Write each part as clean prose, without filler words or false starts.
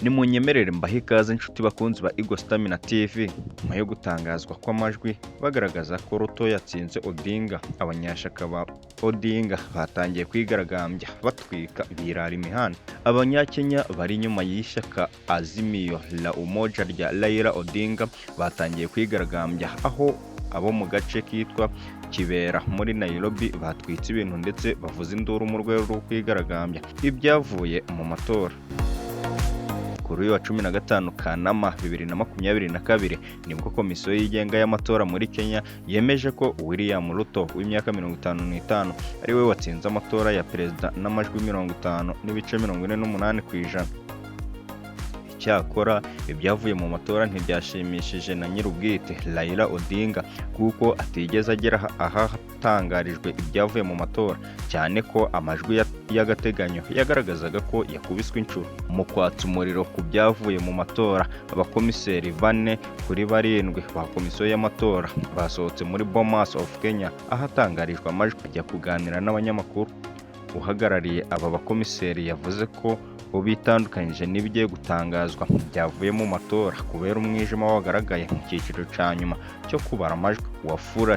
Nimunyemerere mbahe ikaze, inshuti bakunzi ba Eagle Stamina TV. Nyuma yo gutangazwa kw'amajwi bagaragaza ko Ruto yatsinze Odinga, abanyashyaka ba Odinga batangiye kwigaragambya, batwika, birara imihanda. Abanyakenya bari inyuma y'ishyaka Azimio la Umoja rya Raila Odinga batangiye kwigaragambya, aho abo mu gace kitwa Kibera muri Nairobi batwitse ibintu ndetse bavuza induru mu rwego rwo kwigaragambya ibyavuye mu matora. Kuri uyu wa 15 Kanama 2022 nibwo Komisiyo yigenga y'amatora muri Kenya yemeje ko William Ruto w'imyaka 55 ari we watsinze amatora ya perezida n'amajwi 50.48%. Icyakora ibyavuye mu matora ntibyashimishije na nyir'ubwite Raila Odinga, kuko atigeze agera ahatangarijwe ibyavuye mu matora, cyane ko amajwi y'agateganyo yagaragazaga ko yakubiswe inshuro. Mu kwatsa umuriro ku byavuye mu matora, abakomiseri bane kuri barindwi ba komisiyo y'amatora basohotse muri Bomas of Kenya ahatangarijwe amajwi ajya kuganira n'abanyamakuru. Uhagarariye aba bakomiseri yavuze ko bo bitandukanyije n'ibigiye gutangazwa byavuye mu matora kubera umwijima wagaragaye mu cyiciro cya nyuma cyo kubara amajwi. Wafula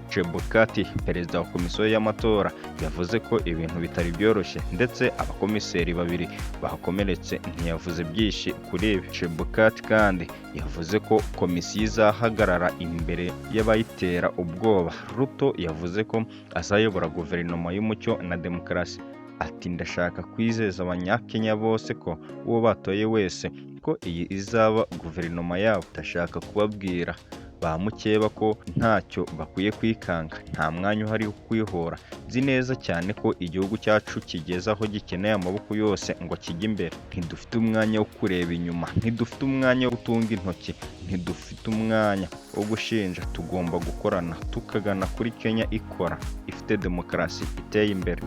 Chebukati, perezida wa komisiyo y'amatora, yavuze ko ibintu bitari byoroshye ndetse abakomiseri babiri bakomeretse. Ntiyavuze byinshi kuri ibi. Chebukati kandi yavuze ko komisiyo izahagarara imbere y'abayitera ubwoba. Ruto yavuze ko azayobora guverinoma y'umucyo na demokarasi. Ati: "Ndashaka kwizeza Abanyakenya bose ko uwo batoye wese, ko iyi izaba guverinoma yabo. Ndashaka kubabwira ba mukeba ko ntacyo bakwiye kwikanga, nta mwanya uhari wo kwihora. Nzi neza cyane ko igihugu cyacu kigeze aho gikeneye amaboko yose ngo kijye imbere. Ntidufite umwanya wo kureba inyuma, ntidufite umwanya wo gutunga intoki, ntidufite umwanya wo gushinja. Tugomba gukorana tukagana kuri Kenya ikora, ifite demokarasi, iteye imbere."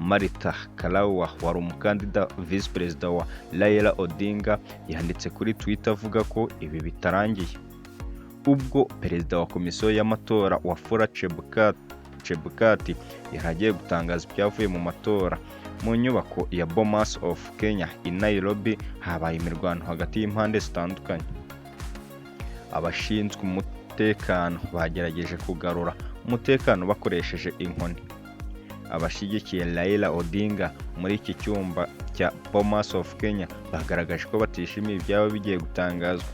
Martha Karua wari umukandida visi perezida wa Raila Odinga yanditse kuri Twitter avuga ko ibi bitarangiye. Ubwo perezida wa komisiyo y'amatora Wafula Chebukati yari agiye gutangaza ibyavuye mu matora mu nyubako ya Bomas of Kenya i Nairobi, habaye imirwano hagati y'impande zitandukanye. Abashinzwe umutekano bagerageje kugarura umutekano bakoresheje inkoni. Abashyigikiye Raila Odinga muri iki cyumba cya Bomas of Kenya bagaragaje ko batishimiye ibyaba bigiye gutangazwa.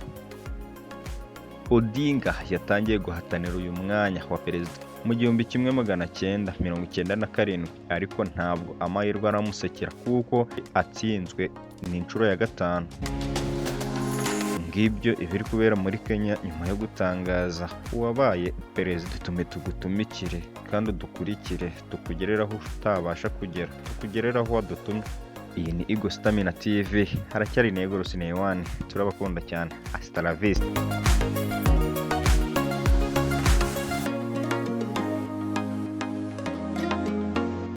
Odinga yatangiye guhatanira uyu mwanya wa perezida mu 1997, ariko ntabwo amahirwe aramusekera kuko atsinzwe ni inshuro ya gatanu. Ngibyo ibiri kubera muri Kenya nyuma yo gutangaza uwabaye perezida. Tume tugutumikire kandi udukurikire, tukugerere aho utabasha kugera, tukugerere aho wadutumye. Iyi ni Eagle Stamina TV, haracyari Negro Sinewani, turabakunda cyane. Hasta la vista.